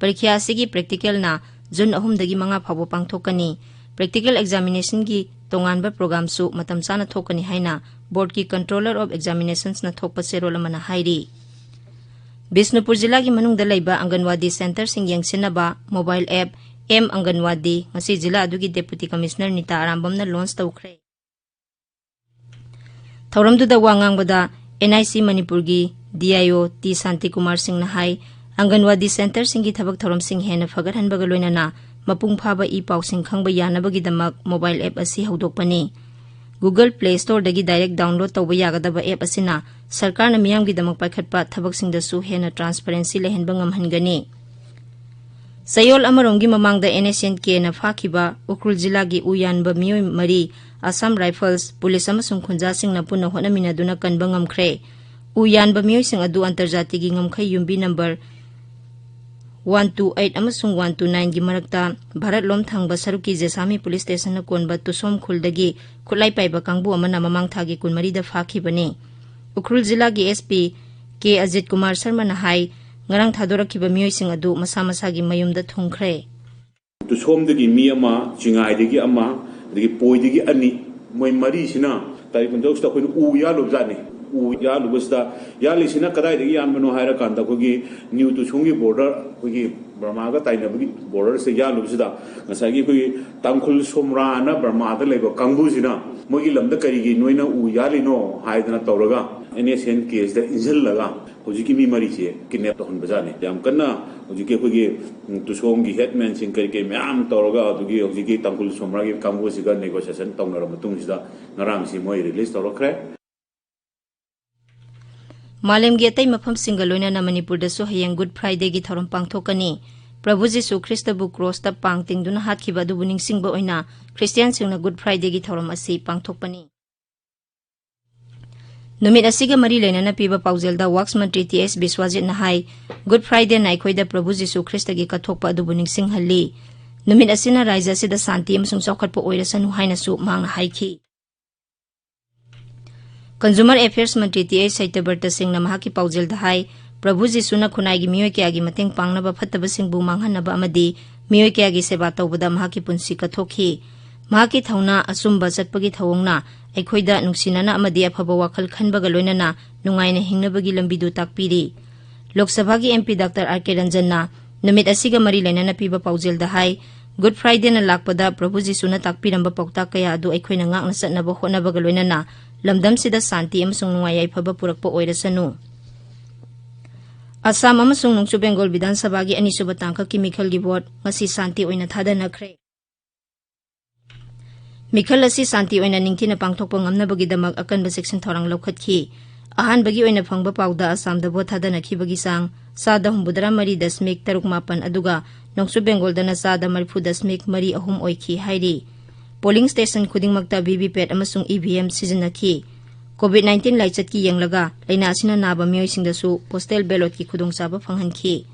ꯄꯔꯤꯈ꯭ꯌꯥ ꯑꯁꯤꯒꯤ practicalꯅ ꯖꯨꯟ ꯑꯍꯨꯝꯗꯒꯤ ꯃꯉꯥ ꯐꯥꯎꯕ ꯄꯥꯡꯊꯣꯛꯀꯅꯤ꯫ Practical examinationꯒꯤ ꯇꯣꯉꯥꯟꯕ programꯁꯨ ꯃꯇꯝ ꯆꯥꯅ ꯊꯣꯛꯀꯅꯤ ꯍꯥꯏꯅ Boardꯀꯤ Controller of Examinationsꯅ ꯊꯣꯛꯄ ꯆꯦꯔꯣꯜ ꯑꯃꯅ ꯍꯥꯏꯔꯤ꯫ ꯕꯤꯁꯅꯨꯄꯨꯔ ꯖꯤꯂꯥꯒꯤ ꯃꯅꯨꯡꯗ ꯂꯩꯕ ꯑꯪꯒꯟꯋꯥꯗꯤ centreꯁꯤꯡ ꯌꯦꯡꯁꯤꯟꯅꯕ mobile app M Anganwadi ꯉꯁꯤ ꯖꯤꯂꯥ ꯑꯗꯨꯒꯤ Deputy Commissioner ꯅꯤꯇꯥ ꯑꯔꯥꯝꯕꯝꯅ launch ꯇꯧꯈ꯭ꯔꯦ꯫ ꯊꯧꯔꯝꯗꯨꯗ ꯋꯥ ꯉꯥꯡꯕꯗ NIC ꯃꯅꯤꯄꯨꯔꯒꯤ DIO ꯇꯤ ꯁꯥꯟꯇꯤꯀꯨꯃꯥꯔ ꯁꯤꯡꯅ ꯍꯥꯏ, ꯑꯪꯒꯟꯋꯥꯗꯤ centreꯁꯤꯡꯒꯤ ꯊꯕꯛ ꯊꯧꯔꯝꯁꯤꯡ ꯍꯦꯟꯅ ꯐꯒꯠꯍꯟꯕꯒ ꯂꯣꯏꯅꯅ ꯃꯄꯨꯡ ꯐꯥꯕ e-ꯄꯥꯎꯁꯤꯡ ꯈꯪꯕ ꯌꯥꯅꯕꯒꯤꯗꯃꯛ mobile app ꯑꯁꯤ ꯍꯧꯗꯣꯛꯄꯅꯤ꯫ Google Play Storeꯗꯒꯤ direct download ꯇꯧꯕ ꯌꯥꯒꯗꯕ app ꯑꯁꯤꯅ ꯁꯔꯀꯥꯔꯅ ꯃꯤꯌꯥꯝꯒꯤꯗꯃꯛ ꯄꯥꯏꯈꯠꯄ ꯊꯕꯛꯁꯤꯡꯗꯁꯨ ꯍꯦꯟꯅ transparency ꯂꯩꯍꯟꯕ ꯉꯝꯍꯟꯒꯅꯤ꯫ ꯆꯌꯣꯜ ꯑꯃꯔꯣꯝꯒꯤ ꯃꯃꯥꯡꯗ NSCN-Kꯅ ꯐꯥꯈꯤꯕ ꯎꯈ꯭ꯔꯨꯜ ꯖꯤꯂꯥꯒꯤ ꯎ ꯌꯥꯟꯕ ꯃꯤꯑꯣꯏ ꯃꯔꯤ Assam Rifles, ꯄꯨꯂꯤꯁ ꯑꯃꯁꯨꯡ ꯈꯨꯟꯖꯥꯁꯤꯡꯅ ꯄꯨꯟꯅ ꯍꯣꯠꯅꯃꯤꯟꯅꯗꯨꯅ ꯀꯟꯕ ꯉꯝꯈ꯭ꯔꯦ꯫ ꯎ ꯌꯥꯟꯕ ꯃꯤꯑꯣꯏꯁꯤꯡ ꯑꯗꯨ ꯑꯟꯇꯔꯖꯥꯇꯤꯒꯤ ꯉꯝꯈꯩ ꯌꯨꯝꯕꯤ number one two eight ꯑꯃꯁꯨꯡ one two nine ꯒꯤ ꯃꯔꯛꯇ ꯚꯥꯔꯠ ꯂꯣꯝ ꯊꯪꯕ ꯁꯔꯨꯛꯀꯤ ꯖꯦꯁꯥꯃꯤ ꯄꯨꯂꯤꯁ ꯁ꯭ꯇꯦꯁꯟꯅ ꯀꯣꯟꯕ ꯇꯨꯁꯣꯝ ꯈꯨꯜꯗꯒꯤ ꯈꯨꯠꯂꯥꯏ ꯄꯥꯏꯕ ꯀꯥꯡꯕꯨ ꯑꯃꯅ ꯃꯃꯥꯡ ꯊꯥꯒꯤ ꯀꯨꯟꯃꯔꯤꯗ ꯐꯥꯈꯤꯕꯅꯤ꯫ ꯎꯈ꯭ꯔꯨꯜ ꯖꯤꯂꯥꯒꯤ SP ꯀꯦ ꯑꯖꯤꯠ ꯀꯨꯃꯥꯔ ꯁꯔꯃꯅ ꯍꯥꯏ, ꯉꯔꯥꯡ ꯊꯥꯗꯣꯔꯛꯈꯤꯕ ꯃꯤꯑꯣꯏꯁꯤꯡ ꯑꯗꯨ ꯃꯁꯥ ꯃꯁꯥꯒꯤ ꯃꯌꯨꯝꯗ ꯊꯨꯡꯈ꯭ꯔꯦ꯫ ꯇꯨꯁꯣꯝꯗꯒꯤ ꯃꯤ ꯑꯃ, ꯆꯤꯡꯉꯥꯏꯗꯒꯤ ꯑꯃ, ꯑꯗꯒꯤ ꯄꯣꯏꯗꯒꯤ ꯑꯅꯤ, ꯃꯣꯏ ꯃꯔꯤꯁꯤꯅ ꯇꯥꯔꯤꯛ ꯀꯨꯟꯇꯔꯨꯛꯁꯤꯗ ꯑꯩꯈꯣꯏꯅ ꯎ ꯌꯥꯜꯂꯨꯕꯖꯥꯠꯅꯤ꯫ ꯎ ꯌꯥꯜꯂꯨꯕꯁꯤꯗ, ꯌꯥꯜꯂꯤꯁꯤꯅ ꯀꯗꯥꯏꯗꯒꯤ ꯌꯥꯟꯕꯅꯣ ꯍꯥꯏꯔꯀꯥꯟꯗ, ꯑꯩꯈꯣꯏꯒꯤ ꯅ꯭ꯌꯨ ꯇꯨꯁꯣꯝꯒꯤ ꯕꯣꯔꯗꯔ, ꯑꯩꯈꯣꯏꯒꯤ ꯕꯔꯃꯥꯒ ꯇꯥꯏꯅꯕꯒꯤ ꯕꯣꯔꯗꯔꯁꯦ ꯌꯥꯜꯂꯨꯕꯁꯤꯗ, ꯉꯁꯥꯏꯒꯤ ꯑꯩꯈꯣꯏꯒꯤ ꯇꯥꯡꯈꯨꯜ ꯁꯣꯝꯔꯥꯅ ꯕꯔꯃꯥꯗ ꯂꯩꯕ ꯀꯥꯡꯕꯨꯁꯤꯅ ꯃꯣꯏꯒꯤ ꯂꯝꯗ ꯀꯔꯤꯒꯤ ꯅꯣꯏꯅ ꯎ ꯌꯥꯜꯂꯤꯅꯣ ꯍꯥꯏꯗꯅ ꯇꯧꯔꯒ ꯑꯦꯟ ꯑꯦꯁ ꯑꯦꯟ ꯀꯦꯁꯇ ꯏꯟꯁꯤꯜꯂꯒ ꯍꯧꯖꯤꯛꯀꯤ ꯃꯤ ꯃꯔꯤꯁꯦ ꯀꯤꯗꯅꯦꯞ ꯇꯧꯍꯟꯕꯖꯥꯠꯅꯤ꯫ ꯌꯥꯝ ꯀꯟꯅ ꯍꯧꯖꯤꯛꯀꯤ ꯑꯩꯈꯣꯏꯒꯤ, ꯎꯝ, ꯇꯨꯁꯣꯝꯒꯤ ꯍꯦꯠꯃꯦꯟꯁꯤꯡ ꯀꯔꯤ ꯀꯔꯤ ꯃꯌꯥꯝ ꯇꯧꯔꯒ ꯑꯗꯨꯒꯤ ꯍꯧꯖꯤꯛꯀꯤ ꯇꯥꯡꯈꯨꯜ ꯁꯣꯝꯔꯥꯒꯤ ꯀꯥꯡꯕꯨꯁꯤꯒ ꯅꯦꯒꯣꯁꯤꯌꯦꯁꯟ ꯇꯧꯅꯔꯕ ꯃꯇꯨꯡꯁꯤꯗ ꯉꯔꯥꯡꯁꯤ ꯃꯣꯏ ꯔꯤꯂꯤꯁ ꯇꯧꯔꯛꯈ꯭ꯔꯦ꯫ ꯃꯥꯂꯦꯝꯒꯤ ꯑꯇꯩ ꯃꯐꯝꯁꯤꯡꯒ ꯂꯣꯏꯅꯅ ꯃꯅꯤꯄꯨꯔꯗꯁꯨ ꯍꯌꯦꯡ ꯒꯨꯗ ꯐ꯭ꯔꯥꯏꯗꯦꯒꯤ ꯊꯧꯔꯝ ꯄꯥꯡꯊꯣꯛꯀꯅꯤ꯫ ꯄ꯭ꯔꯚꯨ ꯖꯤꯁꯨ ꯈ꯭ꯔꯤꯁꯇꯕꯨ ꯀ꯭ꯔꯣꯁꯇ ꯄꯥꯡ ꯇꯤꯡꯗꯨꯅ ꯍꯥꯠꯈꯤꯕ ꯑꯗꯨꯕꯨ ꯅꯤꯡꯁꯤꯡꯕ ꯑꯣꯏꯅ ꯈ꯭ꯔꯤꯁꯇꯤꯌꯥꯟꯁꯤꯡꯅ ꯒꯨꯗ ꯐ꯭ꯔꯥꯏꯗꯦꯒꯤ ꯊꯧꯔꯝ ꯑꯁꯤ ꯄꯥꯡꯊꯣꯛꯄꯅꯤ꯫ ꯅꯨꯃꯤꯠ ꯑꯁꯤꯒ ꯃꯔꯤ ꯂꯩꯅꯅ ꯄꯤꯕ ꯄꯥꯎꯖꯦꯜꯗ ꯋꯥꯛꯁ ꯃꯟꯇ꯭ꯔꯤ ꯇꯤ ꯑꯦꯁ ꯕꯤꯁ꯭ꯋꯥꯖꯤꯠꯅ ꯍꯥꯏ, ꯒꯨꯗ ꯐ꯭ꯔꯥꯏꯗꯦꯅ ꯑꯩꯈꯣꯏꯗ ꯄ꯭ꯔꯚꯨ ꯖꯤꯁꯨ ꯈ꯭ꯔꯤꯁꯇꯒꯤ ꯀꯠꯊꯣꯛꯄ ꯑꯗꯨꯕꯨ ꯅꯤꯡꯁꯤꯡꯍꯜꯂꯤ꯫ ꯅꯨꯃꯤꯠ ꯑꯁꯤꯅ ꯔꯥꯏꯖ꯭ꯌ ꯑꯁꯤꯗ ꯁꯥꯟꯇꯤ ꯑꯃꯁꯨꯡ ꯆꯥꯎꯈꯠꯄ ꯑꯣꯏꯔꯁꯅꯨ ꯍꯥꯏꯅꯁꯨ ꯃꯍꯥꯛꯅ ꯍꯥꯏꯈꯤ꯫ ꯀꯟꯖꯨꯃꯔ ꯑꯦꯐꯤꯌꯔꯁ ꯃꯟꯇ꯭ꯔꯤ ꯇꯤ ꯑꯩꯆ ꯁꯩꯇꯕ꯭ꯔꯇ ꯁꯤꯡꯅ ꯃꯍꯥꯛꯀꯤ ꯄꯥꯎꯖꯦꯜꯗ ꯍꯥꯏ, ꯄ꯭ꯔꯚꯨ ꯖꯤꯁꯨꯅ ꯈꯨꯟꯅꯥꯏꯒꯤ ꯃꯤꯑꯣꯏ ꯀꯌꯥꯒꯤ ꯃꯇꯦꯡ ꯄꯥꯡꯅꯕ ꯐꯠꯇꯕꯁꯤꯡꯕꯨ ꯃꯥꯡꯍꯟꯅꯕ ꯑꯃꯗꯤ ꯃꯤꯑꯣꯏ ꯀꯌꯥꯒꯤ ꯁꯦꯕꯥ ꯇꯧꯕꯗ ꯃꯍꯥꯛꯀꯤ ꯄꯨꯟꯁꯤ ꯀꯠꯊꯣꯛꯈꯤ꯫ ꯃꯍꯥꯛꯀꯤ ꯊꯧꯅꯥ, ꯑꯆꯨꯝꯕ ꯆꯠꯄꯒꯤ ꯊꯧꯑꯣꯡꯅ ꯑꯩꯈꯣꯏꯗ ꯅꯨꯡꯁꯤꯅꯅ ꯑꯃꯗꯤ ꯑꯐꯕ ꯋꯥꯈꯜ ꯈꯟꯕꯒ ꯂꯣꯏꯅꯅ ꯅꯨꯡꯉꯥꯏꯅ ꯍꯤꯡꯅꯕꯒꯤ ꯂꯝꯕꯤꯗꯨ ꯇꯥꯛꯄꯤꯔꯤ꯫ ꯂꯣꯛ ꯁꯚꯥꯒꯤ ꯑꯦꯝ ꯄꯤ ꯗꯥꯛꯇꯔ ꯑꯥꯔ ꯀꯦ ꯔꯟꯖꯟꯅ ꯅꯨꯃꯤꯠ ꯑꯁꯤꯒ ꯃꯔꯤ ꯂꯩꯅꯅ ꯄꯤꯕ ꯄꯥꯎꯖꯦꯜꯗ ꯍꯥꯏ, ꯒꯨꯗ ꯐ꯭ꯔꯥꯏꯗꯦꯅ ꯂꯥꯛꯄꯗ ꯄ꯭ꯔꯚꯨ ꯖꯤꯁꯨꯅ ꯇꯥꯛꯄꯤꯔꯝꯕ ꯄꯥꯎꯇꯥꯛ ꯀꯌꯥ ꯑꯗꯨ ꯑꯩꯈꯣꯏꯅ ꯉꯥꯛꯅ ꯆꯠꯅꯕ ꯍꯣꯠꯅꯕꯒ ꯂꯣꯏꯅꯅ ꯂꯝꯗꯝꯁꯤꯗ ꯁꯥꯟꯇꯤ ꯑꯃꯁꯨꯡ ꯅꯨꯡꯉꯥꯏ ꯌꯥꯏꯐꯕ ꯄꯨꯔꯛꯄ ꯑꯣꯏꯔꯁꯅꯨ꯫ ꯑꯁꯥꯝ ꯑꯃꯁꯨꯡ ꯅꯣꯡꯆꯨꯞ ꯕꯦꯡꯒꯣꯜ ꯕꯤꯙꯥꯟ ꯁꯚꯥꯒꯤ ꯑꯅꯤꯁꯨꯕ ꯇꯥꯡꯀꯛꯀꯤ ꯃꯤꯈꯜꯒꯤ ꯚꯣꯠ ꯉꯁꯤ ꯁꯥꯟꯇꯤ ꯑꯣꯏꯅ ꯊꯥꯗꯅꯈ꯭ꯔꯦ꯫ ꯃꯤꯈꯜ ꯑꯁꯤ ꯁꯥꯟꯇꯤ ꯑꯣꯏꯅ ꯅꯤꯡꯊꯤꯅ ꯄꯥꯡꯊꯣꯛꯄ ꯉꯝꯅꯕꯒꯤꯗꯃꯛ ꯑꯀꯟꯕ ꯆꯦꯛꯁꯤꯟ ꯊꯧꯔꯥꯡ ꯂꯧꯈꯠꯈꯤ꯫ ꯑꯍꯥꯟꯕꯒꯤ ꯑꯣꯏꯅ ꯐꯪꯕ ꯄꯥꯎꯗ ꯑꯁꯥꯝꯗ ꯚꯣꯠ ꯊꯥꯗꯅꯈꯤꯕꯒꯤ ꯆꯥꯡ ꯆꯥꯗ ꯍꯨꯝꯐꯨꯇꯔꯥ ꯃꯔꯤ ꯗꯁꯃꯤꯛ ꯇꯔꯨꯛ ꯃꯥꯄꯟ ꯑꯗꯨꯒ ꯅꯣꯡꯆꯨꯞ ꯕꯦꯡꯒꯣꯜꯗꯅ ꯆꯥꯗ ꯃꯔꯤꯐꯨ ꯗꯁꯃꯤꯛ ꯃꯔꯤ ꯑꯍꯨꯝ ꯑꯣꯏꯈꯤ ꯍꯥꯏꯔꯤ꯫ ꯄꯣꯂꯤꯡ ꯁ꯭ꯇꯦꯁꯟ ꯈꯨꯗꯤꯡꯃꯛꯇ ꯚꯤ ꯚꯤ ꯄꯦꯠ ꯑꯃꯁꯨꯡ ꯏ ꯚꯤ ꯑꯦꯝ ꯁꯤꯖꯤꯟꯅꯈꯤ꯫ ꯀꯣꯚꯤꯗ ꯅꯥꯏꯟꯇꯤꯟ ꯂꯥꯏꯆꯠꯀꯤ ꯌꯦꯡꯂꯒ ꯂꯥꯏꯅꯥ ꯑꯁꯤꯅ ꯅꯥꯕ ꯃꯤꯑꯣꯏꯁꯤꯡꯗꯁꯨ ꯄꯣꯁꯇꯦꯜ ꯕꯦꯂꯣꯠꯀꯤ ꯈꯨꯗꯣꯡꯆꯥꯕ ꯐꯪꯍꯟꯈꯤ꯫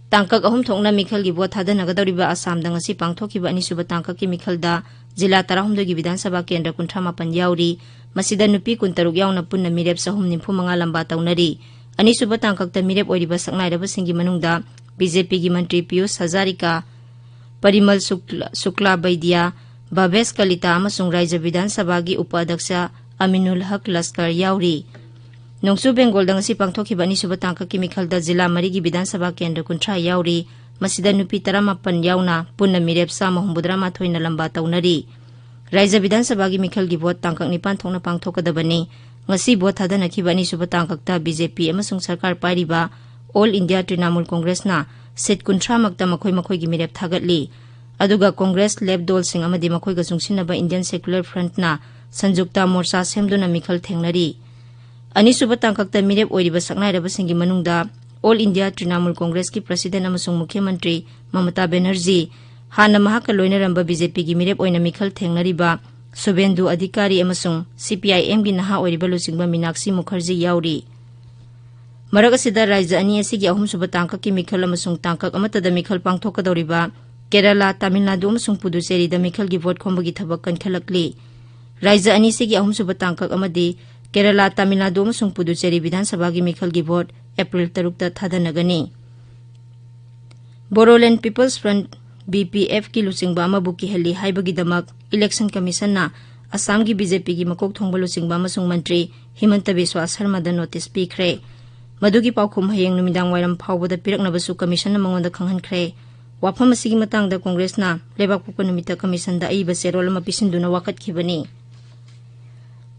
ꯇꯥꯡꯀꯛ ꯑꯍꯨꯝ ꯊꯣꯛꯅ ꯃꯤꯈꯜꯒꯤ ꯚꯣꯠ ꯊꯥꯗꯅꯒꯗꯧꯔꯤꯕ ꯑꯁꯥꯝꯗ ꯉꯁꯤ ꯄꯥꯡꯊꯣꯛꯈꯤꯕ ꯑꯅꯤꯁꯨꯕ ꯇꯥꯡꯀꯛꯀꯤ ꯃꯤꯈꯜꯗ ꯖꯤꯂꯥ ꯇꯔꯥꯍꯨꯝꯗꯣꯏꯒꯤ ꯕꯤꯙꯥꯟ ꯁꯚꯥ ꯀꯦꯟꯗ꯭ꯔ ꯀꯨꯟꯊ꯭ꯔꯥ ꯃꯥꯄꯟ ꯌꯥꯎꯔꯤ꯫ ꯃꯁꯤꯗ ꯅꯨꯄꯤ ꯀꯨꯟꯇꯔꯨꯛ ꯌꯥꯎꯅ ꯄꯨꯟꯅ ꯃꯤꯔꯦꯞ ꯆꯍꯨꯝ ꯅꯤꯐꯨ ꯃꯉꯥ ꯂꯝꯕꯥ ꯇꯧꯅꯔꯤ꯫ ꯑꯅꯤꯁꯨꯕ ꯇꯥꯡꯀꯛꯇ ꯃꯤꯔꯦꯞ ꯑꯣꯏꯔꯤꯕ ꯁꯛꯅꯥꯏꯔꯕꯁꯤꯡꯒꯤ ꯃꯅꯨꯡꯗ ꯕꯤ ꯖꯦ ꯄꯤꯒꯤ ꯃꯟꯇ꯭ꯔꯤ ꯄꯤꯌꯨꯁ ꯍꯖꯥꯔꯤꯀꯥ, ꯄꯔꯤꯃꯜ ꯁꯨꯛꯂ-, ꯁꯨꯛꯂꯥ ꯕꯩꯗꯤꯌꯥ, ꯚꯥꯕꯦꯁ ꯀꯂꯤꯇꯥ ꯑꯃꯁꯨꯡ ꯔꯥꯏꯖ꯭ꯌ ꯕꯤꯙꯥꯟ ꯁꯚꯥꯒꯤ ꯎꯄ ꯑꯗ꯭ꯌꯛꯁ ꯑꯃꯤꯅꯨꯜ ꯍꯛ ꯂꯁꯀꯔ ꯌꯥꯎꯔꯤ꯫ ꯅꯣꯡꯆꯨꯞ ꯕꯦꯡꯒꯣꯜꯗ ꯉꯁꯤ ꯄꯥꯡꯊꯣꯛꯈꯤꯕ ꯑꯅꯤꯁꯨꯕ ꯇꯥꯡꯀꯛꯀꯤ ꯃꯤꯈꯜꯗ ꯖꯤꯂꯥ ꯃꯔꯤꯒꯤ ꯕꯤꯙꯥꯟ ꯁꯚꯥ ꯀꯦꯟꯗ꯭ꯔ ꯀꯨꯟꯊ꯭ꯔꯥ ꯌꯥꯎꯔꯤ꯫ ꯃꯁꯤꯗ ꯅꯨꯄꯤ ꯇꯔꯥꯃꯥꯄꯟ ꯌꯥꯎꯅ ꯄꯨꯟꯅ ꯃꯤꯔꯦꯞ ꯆꯥꯝꯃ ꯍꯨꯝꯐꯨꯇꯔꯥ ꯃꯥꯊꯣꯏꯅ ꯂꯝꯕꯥ ꯇꯧꯅꯔꯤ꯫ ꯔꯥꯏꯖ꯭ꯌ ꯕꯤꯙꯥꯟ ꯁꯚꯥꯒꯤ ꯃꯤꯈꯜꯒꯤ ꯚꯣꯠ ꯇꯥꯡꯀꯛ ꯅꯤꯄꯥꯟ ꯊꯣꯛꯅ ꯄꯥꯡꯊꯣꯛꯀꯗꯕꯅꯤ꯫ ꯉꯁꯤ ꯚꯣꯠ ꯊꯥꯗꯅꯈꯤꯕ ꯑꯅꯤꯁꯨꯕ ꯇꯥꯡꯀꯛꯇ ꯕꯤ ꯖꯦ ꯄꯤ ꯑꯃꯁꯨꯡ ꯁꯔꯀꯥꯔ ꯄꯥꯏꯔꯤꯕ ꯑꯣꯜ ꯏꯟꯗꯤꯌꯥ ꯇ꯭ꯔꯤꯅꯥꯃꯨꯜ ꯀꯣꯡꯒ꯭ꯔꯦꯁꯅ ꯁꯤꯠ ꯀꯨꯟꯊ꯭ꯔꯥ ꯃꯛꯇ ꯃꯈꯣꯏ ꯃꯈꯣꯏꯒꯤ ꯃꯤꯔꯦꯞ ꯊꯥꯒꯠꯂꯤ꯫ ꯑꯗꯨꯒ ꯀꯣꯡꯒ꯭ꯔꯦꯁ, ꯂꯦꯐ ꯗꯣꯜꯁꯤꯡ ꯑꯃꯗꯤ ꯃꯈꯣꯏꯒ ꯆꯨꯡꯁꯤꯟꯅꯕ ꯏꯟꯗꯤꯌꯟ ꯁꯦꯀ꯭ꯌꯨꯂꯔ ꯐ꯭ꯔꯟꯠꯅ ꯁꯟꯖꯨꯛꯇ ꯃꯣꯔꯆꯥ ꯁꯦꯝꯗꯨꯅ ꯃꯤꯈꯜ ꯊꯦꯡꯅꯔꯤ꯫ ꯑꯅꯤꯁꯨꯕ ꯇꯥꯡꯀꯛꯇ ꯃꯤꯔꯦꯞ ꯑꯣꯏꯔꯤꯕ ꯁꯛꯅꯥꯏꯔꯕꯁꯤꯡꯒꯤ ꯃꯅꯨꯡꯗ ꯑꯣꯜ ꯏꯟꯗꯤꯌꯥ ꯇ꯭ꯔꯤꯅꯥꯃꯨꯜ ꯀꯣꯡꯒ꯭ꯔꯦꯁꯀꯤ ꯄ꯭ꯔꯁꯤꯗꯦꯟꯠ ꯑꯃꯁꯨꯡ ꯃꯨꯈ꯭ꯌ ꯃꯟꯇ꯭ꯔꯤ ꯃꯃꯇꯥ ꯕꯦꯅꯔꯖꯤ, ꯍꯥꯟꯅ ꯃꯍꯥꯛꯀ ꯂꯣꯏꯅꯔꯝꯕ ꯕꯤ ꯖꯦ ꯄꯤꯒꯤ ꯃꯤꯔꯦꯞ ꯑꯣꯏꯅ ꯃꯤꯈꯜ ꯊꯦꯡꯅꯔꯤꯕ ꯁꯨꯕꯦꯟꯗꯨ ꯑꯙꯤꯀꯥꯔꯤ ꯑꯃꯁꯨꯡ ꯁꯤ ꯄꯤ ꯑꯥꯏ ꯑꯦꯝꯒꯤ ꯅꯍꯥ ꯑꯣꯏꯔꯤꯕ ꯂꯨꯆꯤꯡꯕ ꯃꯤꯅꯥꯛꯁꯤ ꯃꯨꯈꯔꯖꯤ ꯌꯥꯎꯔꯤ꯫ ꯃꯔꯛ ꯑꯁꯤꯗ, ꯔꯥꯏꯖ꯭ꯌ ꯑꯅꯤ ꯑꯁꯤꯒꯤ ꯑꯍꯨꯝꯁꯨꯕ ꯇꯥꯡꯀꯛꯀꯤ ꯃꯤꯈꯜ ꯑꯃꯁꯨꯡ ꯇꯥꯡꯀꯛ ꯑꯃꯠꯇꯗ ꯃꯤꯈꯜ ꯄꯥꯡꯊꯣꯛꯀꯗꯧꯔꯤꯕ ꯀꯦꯔꯂꯥ, ꯇꯥꯃꯤꯜ ꯅꯥꯗꯨ ꯑꯃꯁꯨꯡ ꯄꯨꯗꯨꯆꯦꯔꯤꯗ ꯃꯤꯈꯜꯒꯤ ꯚꯣꯠ ꯈꯣꯝꯕꯒꯤ ꯊꯕꯛ ꯀꯟꯈꯠꯂꯛꯂꯤ꯫ ꯔꯥꯏꯖ꯭ꯌ ꯑꯅꯤꯁꯤꯒꯤ ꯑꯍꯨꯝꯁꯨꯕ ꯇꯥꯡꯀꯛ ꯑꯃꯗꯤ ꯀꯦꯔꯂꯥ, ꯇꯥꯃꯤꯜ ꯅꯥꯗꯨ ꯑꯃꯁꯨꯡ ꯄꯨꯗꯨꯆꯦꯔꯤ ꯕꯤꯙꯥꯟ ꯁꯚꯥꯒꯤ ꯃꯤꯈꯜꯒꯤ ꯚꯣꯠ ꯑꯦꯄ꯭ꯔꯤꯜ ꯇꯔꯨꯛꯇ ꯊꯥꯗꯅꯒꯅꯤ꯫ ꯕꯣꯔꯣꯂꯦꯟ ꯄꯤꯄꯜꯁ ꯐ꯭ꯔꯟꯠ, ꯕꯤ ꯄꯤ ꯑꯦꯐꯀꯤ ꯂꯨꯆꯤꯡꯕ ꯑꯃꯕꯨ ꯀꯤꯍꯜꯂꯤ ꯍꯥꯏꯕꯒꯤꯗꯃꯛ ꯏꯂꯦꯛꯁꯟ ꯀꯃꯤꯁꯟꯅ ꯑꯁꯥꯝꯒꯤ ꯕꯤ ꯖꯦ ꯄꯤꯒꯤ ꯃꯀꯣꯛ ꯊꯣꯡꯕ ꯂꯨꯆꯤꯡꯕ ꯑꯃꯁꯨꯡ ꯃꯟꯇ꯭ꯔꯤ ꯍꯤꯃꯟꯇ ꯕꯤꯁ꯭ꯋꯥ ꯁꯔꯃꯗ ꯅꯣꯇꯤꯁ ꯄꯤꯈ꯭ꯔꯦ꯫ ꯃꯗꯨꯒꯤ ꯄꯥꯎꯈꯨꯝ ꯍꯌꯦꯡ ꯅꯨꯃꯤꯗꯥꯡ ꯋꯥꯏꯔꯝ ꯐꯥꯎꯕꯗ ꯄꯤꯔꯛꯅꯕꯁꯨ ꯀꯃꯤꯁꯟꯅ ꯃꯉꯣꯟꯗ ꯈꯪꯍꯟꯈ꯭ꯔꯦ꯫ ꯋꯥꯐꯝ ꯑꯁꯤꯒꯤ ꯃꯇꯥꯡꯗ ꯀꯣꯡꯒ꯭ꯔꯦꯁꯅ ꯂꯩꯕꯥꯛꯄꯣꯛꯄ ꯅꯨꯃꯤꯠꯇ ꯀꯃꯤꯁꯟꯗ ꯑꯏꯕ ꯆꯦꯔꯣꯜ ꯑꯃ ꯄꯤꯁꯤꯟꯗꯨꯅ ꯋꯥꯀꯠꯈꯤꯕꯅꯤ꯫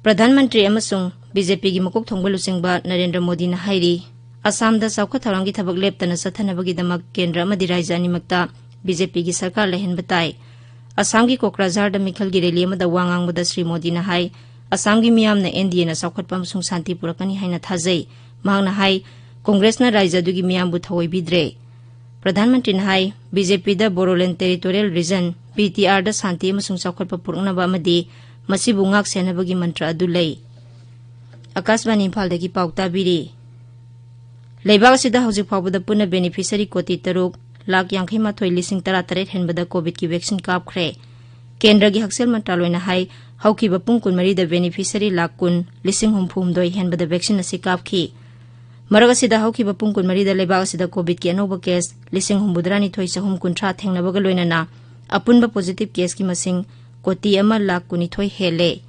ꯄ꯭ꯔꯙꯥꯟ ꯃꯟꯇ꯭ꯔꯤ ꯑꯃꯁꯨꯡ ꯕꯤ ꯖꯦ ꯄꯤꯒꯤ ꯃꯀꯣꯛ ꯊꯣꯡꯕ ꯂꯨꯆꯤꯡꯕ ꯅꯔꯦꯟꯗ꯭ꯔ ꯃꯣꯗꯤꯅ ꯍꯥꯏꯔꯤ, ꯑꯁꯥꯝꯗ ꯆꯥꯎꯈꯠ ꯊꯧꯔꯥꯡꯒꯤ ꯊꯕꯛ ꯂꯦꯞꯇꯅ ꯆꯠꯊꯅꯕꯒꯤꯗꯃꯛ ꯀꯦꯟꯗ꯭ꯔ ꯑꯃꯗꯤ ꯔꯥꯏꯖ꯭ꯌ ꯑꯅꯤꯃꯛꯇ ꯕꯤ ꯖꯦ ꯄꯤꯒꯤ ꯁꯔꯀꯥꯔ ꯂꯩꯍꯟꯕ ꯇꯥꯏ꯫ ꯑꯁꯥꯝꯒꯤ ꯀꯣꯀ꯭ꯔꯥꯖꯥꯔꯗ ꯃꯤꯈꯜꯒꯤ ꯔꯦꯂꯤ ꯑꯃꯗ ꯋꯥ ꯉꯥꯡꯕꯗ ꯁ꯭ꯔꯤ ꯃꯣꯗꯤꯅ ꯍꯥꯏ, ꯑꯁꯥꯝꯒꯤ ꯃꯤꯌꯥꯝꯅ ꯑꯦꯟ ꯗꯤ ꯑꯦꯅ ꯆꯥꯎꯈꯠꯄ ꯑꯃꯁꯨꯡ ꯁꯥꯟꯇꯤ ꯄꯨꯔꯛꯀꯅꯤ ꯍꯥꯏꯅ ꯊꯥꯖꯩ꯫ ꯃꯍꯥꯛꯅ ꯍꯥꯏ, ꯀꯣꯡꯒ꯭ꯔꯦꯁꯅ ꯔꯥꯏꯖ꯭ꯌ ꯑꯗꯨꯒꯤ ꯃꯤꯌꯥꯝꯕꯨ ꯊꯑꯣꯏꯕꯤꯗ꯭ꯔꯦ꯫ ꯄ꯭ꯔꯙꯥꯟ ꯃꯟꯇ꯭ꯔꯤꯅ ꯍꯥꯏ, ꯕꯤ ꯖꯦ ꯄꯤꯗ ꯕꯣꯔꯣꯂꯦꯟ ꯇꯦꯔꯤꯇꯣꯔꯤꯌꯦꯜ ꯔꯤꯖꯟ, ꯕꯤ ꯇꯤ ꯑꯥꯔꯗ ꯁꯥꯟꯇꯤ ꯑꯃꯁꯨꯡ ꯆꯥꯎꯈꯠꯄ ꯄꯨꯔꯛꯅꯕ ꯑꯃꯗꯤ ꯃꯁꯤꯕꯨ ꯉꯥꯛ ꯁꯦꯟꯅꯕꯒꯤ ꯃꯟꯇ꯭ꯔ ꯑꯗꯨ ꯂꯩ꯫ ꯑꯀꯥꯁꯕꯥꯅꯤ ꯏꯝꯐꯥꯜꯗꯒꯤ ꯄꯥꯎ ꯇꯥꯕꯤꯔꯤ꯫ ꯂꯩꯕꯥꯛ ꯑꯁꯤꯗ ꯍꯧꯖꯤꯛ ꯐꯥꯎꯕꯗ ꯄꯨꯟꯅ ꯕꯦꯅꯤꯐꯤꯁꯔꯤ ꯀꯣꯇꯤ ꯇꯔꯨꯛ ꯂꯥꯈ ꯌꯥꯡꯈꯩ ꯃꯥꯊꯣꯏ ꯂꯤꯁꯤꯡ ꯇꯔꯥ ꯇꯔꯦꯠ ꯍꯦꯟꯕꯗ ꯀꯣꯚꯤꯗꯀꯤ ꯚꯦꯛꯁꯤꯟ ꯀꯥꯞꯈ꯭ꯔꯦ꯫ ꯀꯦꯟꯗ꯭ꯔꯒꯤ ꯍꯛꯁꯦꯜ ꯃꯟꯇ꯭ꯔꯥꯂꯣꯏꯅ ꯍꯥꯏ, ꯍꯧꯈꯤꯕ ꯄꯨꯡ ꯀꯨꯟꯃꯔꯤꯗ ꯕꯦꯅꯤꯐꯤꯁꯔꯤ ꯂꯥꯈ ꯀꯨꯟ ꯂꯤꯁꯤꯡ ꯍꯨꯝꯐꯨ ꯍꯨꯝꯗꯣꯏ ꯍꯦꯟꯕꯗ ꯚꯦꯛꯁꯤꯟ ꯑꯁꯤ ꯀꯥꯞꯈꯤ꯫ ꯃꯔꯛ ꯑꯁꯤꯗ ꯍꯧꯈꯤꯕ ꯄꯨꯡ ꯀꯨꯟꯃꯔꯤꯗ ꯂꯩꯕꯥꯛ ꯑꯁꯤꯗ ꯀꯣꯚꯤꯗꯀꯤ ꯑꯅꯧꯕ ꯀꯦꯁ ꯂꯤꯁꯤꯡ ꯍꯨꯝꯐꯨꯇꯔꯥꯅꯤꯊꯣꯏ ꯆꯍꯨꯝ ꯀꯨꯟꯊ꯭ꯔꯥ ꯊꯦꯡꯅꯕꯒ ꯂꯣꯏꯅꯅ ꯑꯄꯨꯟꯕ ꯄꯣꯖꯤꯇꯤꯚ ꯀꯦꯁꯀꯤ ꯃꯁꯤꯡ ꯀꯣꯇꯤ ꯑꯃ ꯂꯥꯈ ꯀꯨꯟꯅꯤꯊꯣꯏ ꯍꯦꯜꯂꯦ꯫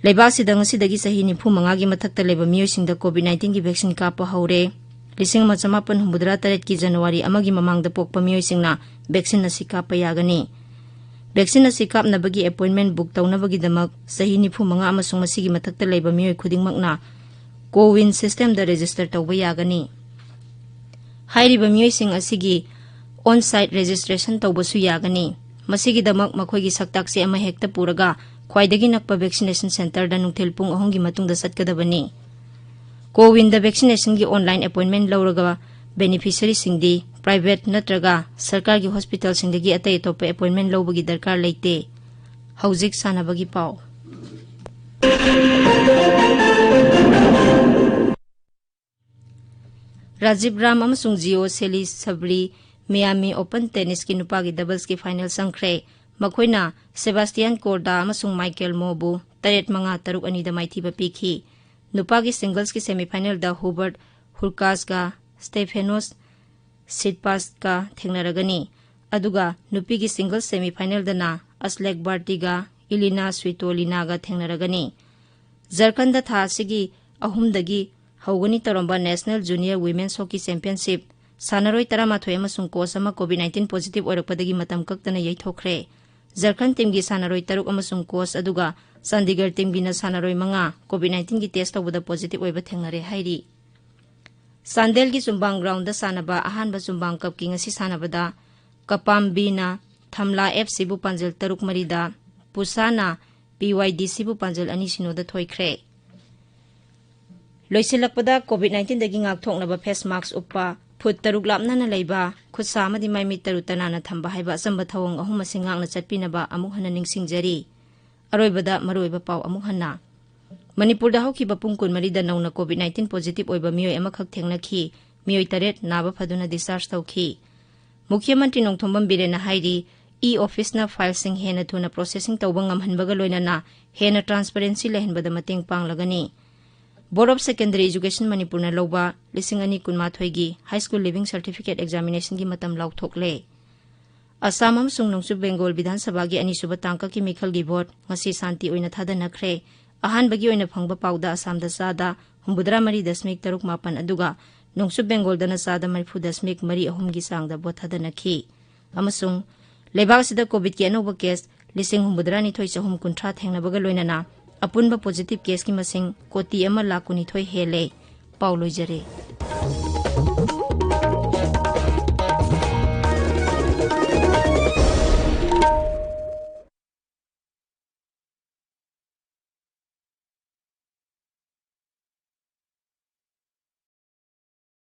ꯂꯩꯕꯥꯛꯁꯤꯗ ꯉꯁꯤꯗꯒꯤ ꯆꯍꯤ ꯅꯤꯐꯨ ꯃꯉꯥꯒꯤ ꯃꯊꯛꯇ ꯂꯩꯕ ꯃꯤꯑꯣꯏꯁꯤꯡꯗ COVID nineteen ꯒꯤ vaccine ꯀꯥꯞꯄ ꯍꯧꯔꯦ꯫ ꯂꯤꯁꯤꯡ ꯑꯃ ꯆꯃꯥꯄꯟ ꯍꯨꯝꯐꯨꯇꯔꯥ ꯇꯔꯦꯠꯀꯤ January ꯑꯃꯒꯤ ꯃꯃꯥꯡꯗ ꯄꯣꯛꯄ ꯃꯤꯑꯣꯏꯁꯤꯡꯅ vaccine ꯑꯁꯤ ꯀꯥꯞꯄ ꯌꯥꯒꯅꯤ꯫ Vaccine ꯑꯁꯤ ꯀꯥꯞꯅꯕꯒꯤ appointment book ꯇꯧꯅꯕꯒꯤꯗꯃꯛ ꯆꯍꯤ ꯅꯤꯐꯨ ꯃꯉꯥ ꯑꯃꯁꯨꯡ ꯃꯁꯤꯒꯤ ꯃꯊꯛꯇ ꯂꯩꯕ ꯃꯤꯑꯣꯏ ꯈꯨꯗꯤꯡꯃꯛꯅ CoWIN system ꯗ register ꯇꯧꯕ ꯌꯥꯒꯅꯤ꯫ ꯍꯥꯏꯔꯤꯕ ꯃꯤꯑꯣꯏꯁꯤꯡ ꯑꯁꯤꯒꯤ on site registration ꯇꯧꯕꯁꯨ ꯌꯥꯒꯅꯤ꯫ ꯃꯁꯤꯒꯤꯗꯃꯛ ꯃꯈꯣꯏꯒꯤ ꯁꯛꯇꯥꯛꯆꯦ ꯑꯃ ꯍꯦꯛꯇ ꯄꯨꯔꯒ ꯈ꯭ꯋꯥꯏꯗꯒꯤ ꯅꯛꯄ vaccination center ꯗ ꯅꯨꯡꯊꯤꯜ ꯄꯨꯡ ꯑꯍꯨꯝꯒꯤ ꯃꯇꯨꯡꯗ ꯆꯠꯀꯗꯕꯅꯤ꯫ CoWIN ꯗ vaccination ꯒꯤ online appointment ꯂꯧꯔꯒ beneficiary ꯁꯤꯡꯗꯤ private ꯅꯠꯇ꯭ꯔꯒ ꯁꯔꯀꯥꯔꯒꯤ hospital ꯁꯤꯡꯗꯒꯤ ꯑꯇꯩ ꯑꯇꯣꯞꯄ appointment ꯂꯧꯕꯒꯤ ꯗꯔꯀꯥꯔ ꯂꯩꯇꯦ꯫ ꯍꯧꯖꯤꯛ ꯁꯥꯟꯅꯕꯒꯤ ꯄꯥꯎ꯫ ꯔꯥꯖꯤꯕ ꯔꯥꯝ ꯑꯃꯁꯨꯡ ꯖꯤꯑꯣ ꯁꯦꯂꯤ ꯁꯕ꯭ꯔꯤ Miami Open Tennis ꯀꯤ ꯅꯨꯄꯥꯒꯤ doubles ꯀꯤ final ꯆꯪꯈ꯭ꯔꯦ꯫ ꯃꯈꯣꯏꯅ Sebastian Corda ꯑꯃꯁꯨꯡ Michael Mmoh ꯕꯨ ꯇꯔꯦꯠ ꯃꯉꯥ, ꯇꯔꯨꯛ ꯑꯅꯤꯗ ꯃꯥꯏꯊꯤꯕ ꯄꯤꯈꯤ꯫ ꯅꯨꯄꯥꯒꯤ singles ꯀꯤ semi final ꯗ Hubert Hurkacz ꯒ Stefanos Tsitsipas ꯀ ꯊꯦꯡꯅꯔꯒꯅꯤ꯫ ꯑꯗꯨꯒ ꯅꯨꯄꯤꯒꯤ singles semi final ꯗꯅ Ashleigh Barty ꯒ Elina Svitolina ꯒ ꯊꯦꯡꯅꯔꯒꯅꯤ꯫ ꯖꯔꯈꯟꯗ ꯊꯥ ꯑꯁꯤꯒꯤ ꯑꯍꯨꯝꯗꯒꯤ ꯍꯧꯒꯅꯤ ꯇꯧꯔꯝꯕ National Junior Women's Hockey Championship ꯁꯥꯟꯅꯔꯣꯏ ꯇꯔꯥꯃꯥꯊꯣꯏ ꯑꯃꯁꯨꯡ coach ꯑꯃ COVID nineteen positive ꯑꯣꯏꯔꯛꯄꯗꯒꯤ ꯃꯇꯝ ꯀꯛꯇꯅ ꯌꯩꯊꯣꯛꯈ꯭ꯔꯦ꯫ ꯖꯔꯈꯟ team ꯒꯤ ꯁꯥꯟꯅꯔꯣꯏ ꯇꯔꯨꯛ ꯑꯃꯁꯨꯡ coach ꯑꯗꯨꯒ ꯆꯥꯟꯗꯤꯒꯔ team ꯒꯤꯅ ꯁꯥꯟꯅꯔꯣꯏ ꯃꯉꯥ COVID nineteen ꯒꯤ test ꯇꯧꯕꯗ positive ꯑꯣꯏꯕ ꯊꯦꯡꯅꯔꯦ ꯍꯥꯏꯔꯤ꯫ ꯆꯥꯟꯗꯦꯜꯒꯤ ꯆꯨꯝꯕꯥꯡ ground ꯗ ꯁꯥꯟꯅꯕ ꯑꯍꯥꯟꯕ ꯆꯨꯝꯕꯥꯡ cup ꯀꯤ ꯉꯁꯤ ꯁꯥꯟꯅꯕꯗ ꯀꯄꯥꯝꯕꯤꯅ ꯊꯝꯂꯥ F C ꯕꯨ ꯄꯥꯟꯖꯜ ꯇꯔꯨꯛ ꯃꯔꯤꯗ, ꯄꯨꯁꯥꯅ P Y D C ꯕꯨ ꯄꯥꯟꯖꯜ ꯑꯅꯤ ꯁꯤꯅꯣꯗ ꯊꯣꯏꯈ꯭ꯔꯦ꯫ ꯂꯣꯏꯁꯤꯜꯂꯛꯄꯗ, COVID nineteen ꯗꯒꯤ ꯉꯥꯛꯊꯣꯛꯅꯕ face mask ꯎꯞꯄ, ꯐꯨꯠ ꯇꯔꯨꯛ ꯂꯥꯞꯅꯅ ꯂꯩꯕ, ꯈꯨꯠꯁꯥ ꯑꯃꯗꯤ ꯃꯥꯏꯃꯤꯠ ꯇꯔꯨ ꯇꯅꯥꯟꯅ ꯊꯝꯕ ꯍꯥꯏꯕ ꯑꯆꯝꯕ ꯊꯧꯑꯣꯡ ꯑꯍꯨꯝ ꯑꯁꯤ ꯉꯥꯛꯅ ꯆꯠꯄꯤꯅꯕ ꯑꯃꯨꯛ ꯍꯟꯅ ꯅꯤꯡꯁꯤꯡꯖꯔꯤ꯫ ꯑꯔꯣꯏꯕꯗ ꯃꯔꯨꯑꯣꯏꯕ ꯄꯥꯎ ꯑꯃꯨꯛ ꯍꯟꯅ꯫ ꯃꯅꯤꯄꯨꯔꯗ ꯍꯧꯈꯤꯕ ꯄꯨꯡ ꯀꯨꯟꯃꯔꯤꯗ ꯅꯧꯅ COVID nineteen positive ꯑꯣꯏꯕ ꯃꯤꯑꯣꯏ ꯑꯃꯈꯛ ꯊꯦꯡꯅꯈꯤ꯫ ꯃꯤꯑꯣꯏ ꯇꯔꯦꯠ ꯅꯥꯕ ꯐꯗꯨꯅ discharge ꯇꯧꯈꯤ꯫ ꯃꯨꯈ꯭ꯌ ꯃꯟꯇ꯭ꯔꯤ ꯅꯣꯡꯊꯣꯝꯕꯝ ꯕꯤꯔꯦꯟꯅ ꯍꯥꯏꯔꯤ, e-office ꯅ file ꯁꯤꯡ ꯍꯦꯟꯅ ꯊꯨꯅ processing ꯇꯧꯕ ꯉꯝꯍꯟꯕꯒ ꯂꯣꯏꯅꯅ ꯍꯦꯟꯅ transparency ꯂꯩꯍꯟꯕꯗ ꯃꯇꯦꯡ ꯄꯥꯡꯂꯒꯅꯤ꯫ Board of Secondary Education ꯃꯅꯤꯄꯨꯔꯅ ꯂꯧꯕ ꯂꯤꯁꯤꯡ ꯑꯅꯤ ꯀꯨꯟꯃꯥꯊꯣꯏꯒꯤ High School Leaving Certificate Examination ꯒꯤ ꯃꯇꯝ ꯂꯥꯎꯊꯣꯛꯂꯦ꯫ ꯑꯁꯥꯝ ꯑꯃꯁꯨꯡ ꯅꯣꯡꯆꯨꯞ ꯕꯦꯡꯒꯣꯜ ꯕꯤꯙꯥꯟ ꯁꯚꯥꯒꯤ ꯑꯅꯤꯁꯨꯕ ꯇꯥꯡꯀꯛꯀꯤ ꯃꯤꯈꯜꯒꯤ vote ꯉꯁꯤ ꯁꯥꯟꯇꯤ ꯑꯣꯏꯅ ꯊꯥꯗꯅꯈ꯭ꯔꯦ꯫ ꯑꯍꯥꯟꯕꯒꯤ ꯑꯣꯏꯅ ꯐꯪꯕ ꯄꯥꯎꯗ ꯑꯁꯥꯝꯗ ꯆꯥꯗ ꯍꯨꯝꯐꯨꯇꯔꯥ ꯃꯔꯤ ꯗꯁꯃꯤꯛ ꯇꯔꯨꯛ ꯃꯥꯄꯟ ꯑꯗꯨꯒ ꯅꯣꯡꯆꯨꯞ ꯕꯦꯡꯒꯣꯜꯗꯅ ꯆꯥꯗ ꯃꯔꯤꯐꯨ ꯗꯁꯃꯤꯛ ꯃꯔꯤ ꯑꯍꯨꯝꯒꯤ ꯆꯥꯡꯗ ꯚꯣꯠ ꯊꯥꯗꯅꯈꯤ꯫ ꯑꯃꯁꯨꯡ ꯂꯩꯕꯥꯛ ꯑꯁꯤꯗ ꯀꯣꯚꯤꯗꯀꯤ ꯑꯅꯧꯕ ꯀꯦꯁ ꯂꯤꯁꯤꯡ ꯍꯨꯝꯐꯨꯇꯔꯥ ꯅꯤꯊꯣꯏ ꯆꯍꯨꯝ ꯀꯨꯟꯊ꯭ꯔꯥ ꯊꯦꯡꯅꯕꯒ ꯂꯣꯏꯅꯅ ꯑꯄꯨꯟꯕ ꯄꯣꯖꯤꯇꯤꯚ ꯀꯦꯁꯀꯤ ꯃꯁꯤꯡ ꯀꯣꯇꯤ ꯑꯃ ꯂꯥꯈ ꯀꯨꯟꯅꯤꯊꯣꯏ ꯍꯦꯜꯂꯦ꯫ ꯄꯥꯎ ꯂꯣꯏꯖꯔꯦ꯫